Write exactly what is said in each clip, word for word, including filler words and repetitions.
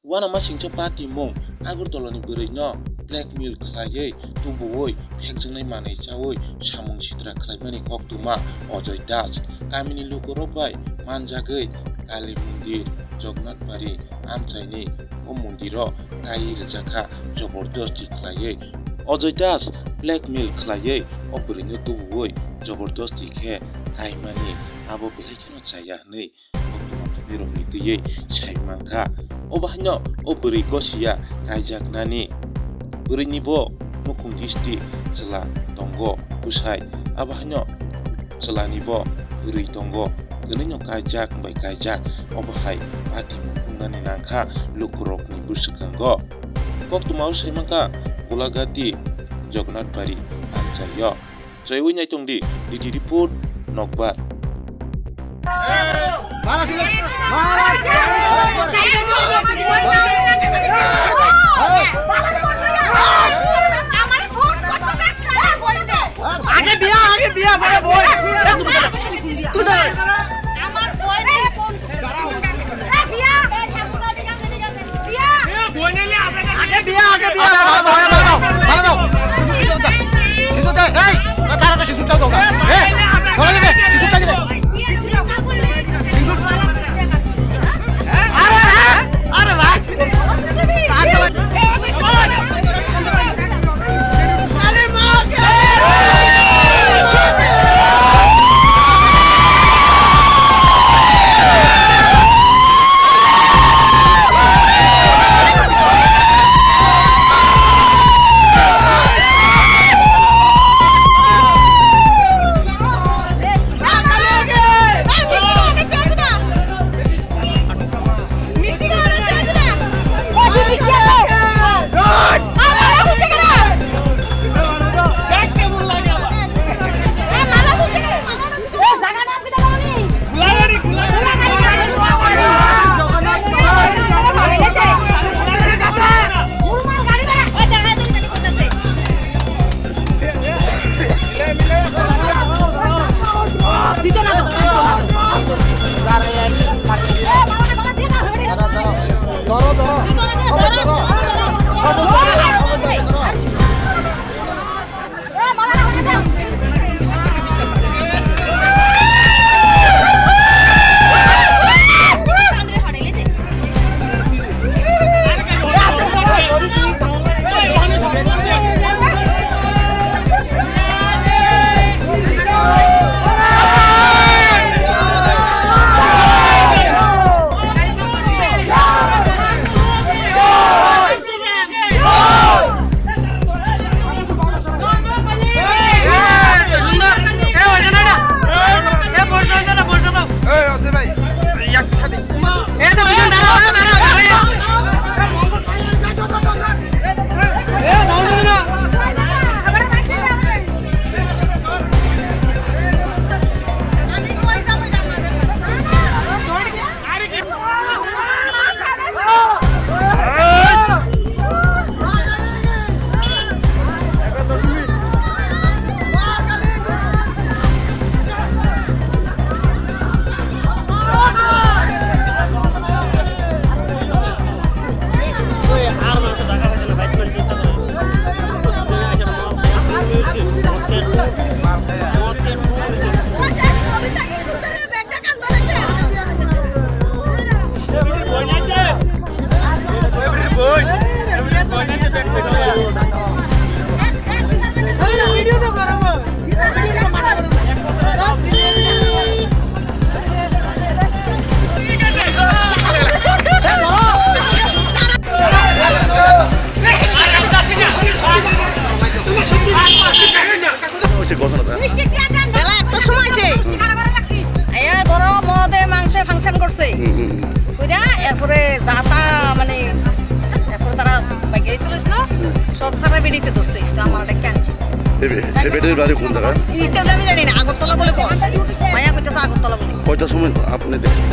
Uanama singcha party mung Agartala ni bwrwi no blackmail khlaiwi tubuwi phekjaknai manwi chawi samung sitra khlaimani koktwma Ajoy Das, kamini lukurok bai manjagwi Kali Mondir, Jagannath Bari amchaini o mondiro kaiwi rijak kha, jobordosti khlaiwi. Ajoy Das blackmail khlaiwi o bwrwino tubuwi jobordosti khe kaimani, abo belai kheno chaya hwnwi koktwma thumwi rokni twiwi sai mankha. Obo haino o bwrwi gosiya kaijaknani. Bwrwini bo nukhung gisti chwla tongo bwsai. Abo haino chwlani bo bwrwi tongo. Kwnwino kaijak bai kaijak. Obo hai party mung wngnani nangkha lukurokni bwswkango. Koktwmao sai mankha Golagati, Jagannath Bari amchaio. Chaiwi naitung di, D D report, Nokbar. আগে বিয়া, আগে বিয়া, বড় বই। এ, তুমি দাঁড়াও। তুমি দাঁড়াও। আমার বইনে ফোন করছে। এ, বিয়া। বিয়া। আগে বিয়া, আগে বিয়া, ভালো দাও, ভালো দাও, ভালো দাও। সিঁদুর দাও, এই, তাড়াতাড়ি সিঁদুরটা দাও। এই, ধরে দিবে, সিঁদুরটা দিবে। আরে, আরে, আরে, ভাই। ধরো, ধরো। সবাই ধরো। সবাই ধরো, সবাই ধরো। হয়েছে ঘটনাটা? বেলা একটার সময় হয়েছে। এ বড় মদে মাংসে ফাংশন করছে। হুম, হুম, হুম। কইরা এরপরে যাতা মানে, এরপরে তারা বাইকে তুলেছিল, হুম। সব ফাটা বেরিতে ধরছে, তো আমার একটা আনছে। এ বে-, এ বেটার বাড়ি কোন জায়গা? এটা তো আমি জানি না, আগরতলা বলে কয়। মায়া কইতেছে আগরতলা বলে। কয়টার সময় আপনি দেখছেন?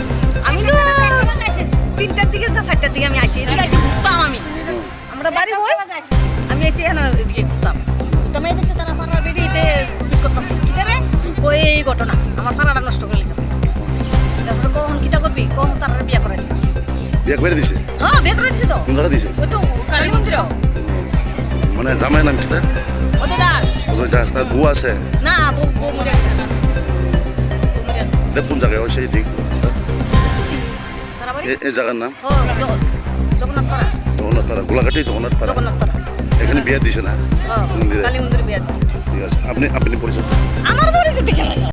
আমি তো তিনটার দিকে, চারটার দিকে আমি আইছি, এদিকে আইছি ঘুরতাম আমি। হুম। আমরা বাড়ি বই, আমি এসে এখানে এদিকে ঘুরতাম। তো মেয়ে দেখছে তারা পাড়ার বেরিয়ে এতে পিক করতেছে। কি করে? ওই এই ঘটনা, আমার পাড়াটা নষ্ট করে নিতেছে। তারপরে কখন কিতা করবি, কখন তারা বিয়ে করে দিবি। বিয়া করে দিছে? হ্যাঁ, বিয়া করে দিছে তো। কোন জায়গা দিছে? ওই তো কালী মন্দির। মানে জামাই নাম কিতা? অজয় দাস। অজয় দাস, তার বউ আছে? না, বউ, বউ মরে গেছে। বউ মরে গেছে। এটা কোন জায়গায় হয় সেই দিক? তারাবাড়ি? এ, এই জায়গার নাম? ও, জগ-, জগন্নাথপাড়া। জগন্নাথপাড়া, গোলাঘাটে জগন্নাথপাড়া। জগন্নাথপাড়া। এখানে বিয়া দিছে না? হ্যাঁ, মন্দিরে? কালী মন্দিরে বিয়া দিছে। ঠিক আছে, আপনি, আপনি পরিচয়? আমার পরিচিত কেন?